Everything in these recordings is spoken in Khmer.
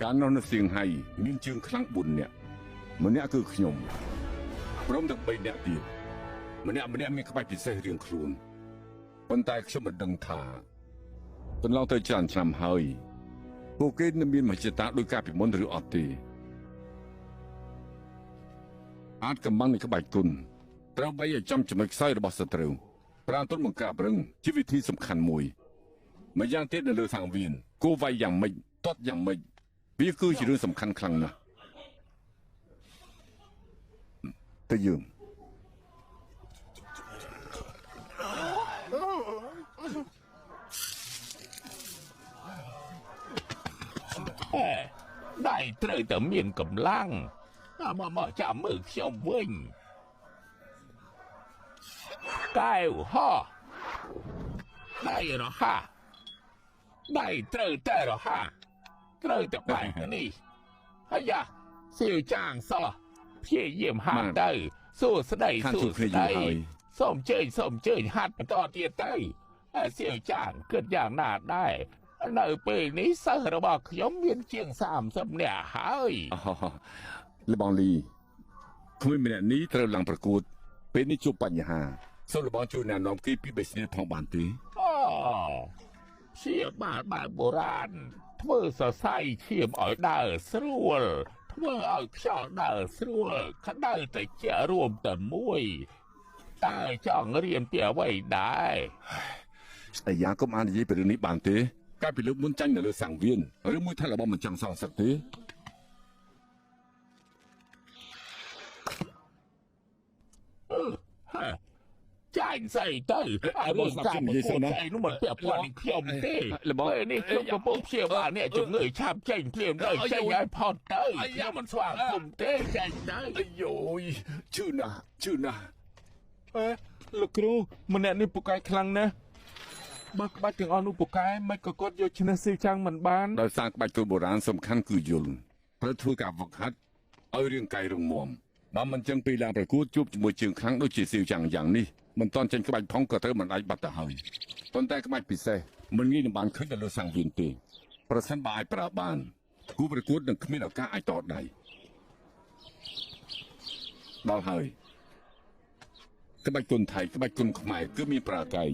កាលនោះនៅសៀងហៃមានជើងខ្លាំង4នាក់ម្នាក់គឺខ្ញុំព្រមទាំង3នាក់ទៀតម្នាក់ម្នាក់មានក្បាច់ពិសេសរៀងខ្លួនប៉ុន្តែខ្ញុំមិនដឹងថាកន្លងទៅច្រើនឆ្នាំហើយពួកគេនឹងមានមហិច្ឆតាដោយការពីមុនឬអត់ទេអាចកំបាំងនៃក្បាច់គុណត្រូវបីឲ្យចំចំណុចខ្សោយរបស់សត្រូវប្រានទុនបង្ក្រាបរឹងជាវិធីសំខាន់មួយម្យ៉ាងទៀតនៅលើសង្វៀនគោវាយយ៉ាងម៉េចទាត់យ៉ាងម៉េចវាគឺជារឿងសំខាន់ខ្លាំងណាស់ទៅយើងដៃត្រូវតែមានកម្លាំងមកចាំមើលខ្ញុំវិញកែវហោះដៃរហ័សដៃត្រូវតែរហ័សត្រូវតែបែបនេះអាយ៉ាសៀវចាងសោះព្យាយាមហាត់ទៅសួស្ដីសួស្ដីសូមអញ្ជើញសូមអញ្ជើញហាត់បន្តទៀតទៅសៀវចាងគិតយ៉ាងណាដែរនៅពេលនេះសិស្សរបស់ខ្ញុំមានជាង30នាក់ហើយលបងលីក្មួយម្នាក់នេះត្រូវឡើងប្រកួតពេលនេះជួបបញ្ហាសូមលបងជួយណែនាំគេពីបេសនេះផងបានទេអូព្យាបាលបែបបុរាណធ្វើសរសៃឈាមឲ្យដើរស្រួលធ្វើឲ្យខ្យល់ដើរស្រួលក្តៅត្រជាក់រួមតែមួយតើចង់រៀនពីអ្វីដែរអាយ៉ាកុំអាននិយាយពីរឿងនេះបានទេកាលពីលើកមុនចាញ់នៅលើសង្វៀនឬមួយថារបស់មិនចង់សងសឹកទេចាញ់ស្អីទៅរឿងការប្រកួតស្អីនោះមិនពាក់ព័ន្ធនឹងខ្ញុំទេពេលនេះខ្ញុំកំពុងព្យាបាលអ្នកជំងឺឆាប់ចេញភ្លាមទៅចេញឲ្យផុតទៅខ្ញុំមិនស្វាគមន៍ទេចេញទៅអាយយឈឺណាស់ឈឺណាស់អេលោកគ្រូម្នាក់នេះពូកែខ្លាំងណាស់បើក្បាច់ទាំងអស់នោះពូកែមិនក៏គាត់យកឈ្នះសៀវចាងមិនបានដោយសារក្បាច់គុណបុរាណសំខាន់គឺយល់ត្រូវធ្វើការហ្វឹកហាត់ឲ្យរាងកាយរឹងមាំបើមិនចឹងពេលឡើងប្រកួតជួបជាមួយជើងខ្លាំងដូចជាសៀវចាងយ៉ាងនេះមិនតន់ចេញក្បាច់ផងក៏ត្រូវមិនអាចបាត់ទៅហើយប៉ុន្តែក្បាច់ពិសេសមិនងាយនឹងបានឃើញទៅលើសង្វៀនទេប្រសិនបើអាចប្រើបានគូប្រកួតនឹងគ្មានឱកាសអាចតដៃដល់ហើយក្បាច់គុណថៃក្បាច់គុណខ្មែរគឺមានប្រើកែង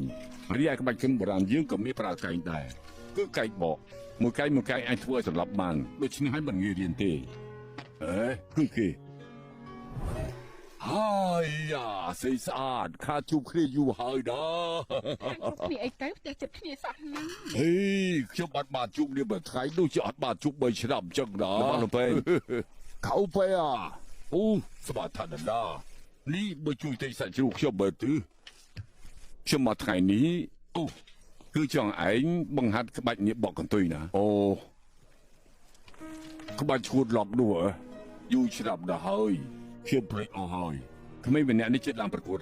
រីឯក្បាច់គុណបុរាណយើងក៏មានប្រើកែងដែរគឺកែងបកមួយកែងមួយកែងអាចធ្វើឲ្យសម្លាប់បានដូច្នេះហើយមិនងាយរៀនទេអេគឺគេហើយយ៉ាស្អីស្អាតខាតជួបគ្នាយូរហើយដល់ជួបគ្នាអីទៅផ្ទះចិត្តគ្នាសោះហ្នឹងហេខ្ញុំអត់បានជួបគ្នាមួយថ្ងៃដូចជាអត់បានជួប3ឆ្នាំអញ្ចឹងណាបងលពេខៅពេអាអូសបាថាណានេះបើជួយទេសាច់ជ្រូកខ្ញុំបើទឺខ្ញុំមកថ្ងៃនេះអូគឺចង់ឯងបង្ហាត់ក្បាច់នេះបកកន្ទុយណាអូក្បាច់ឈួតឡប់នោះហ៎យូរឆ្នាំដល់ហើយខ្ញុំភ្លេចអស់ហើយក្មេងម្នាក់នេះចិត្តឡើងប្រកួត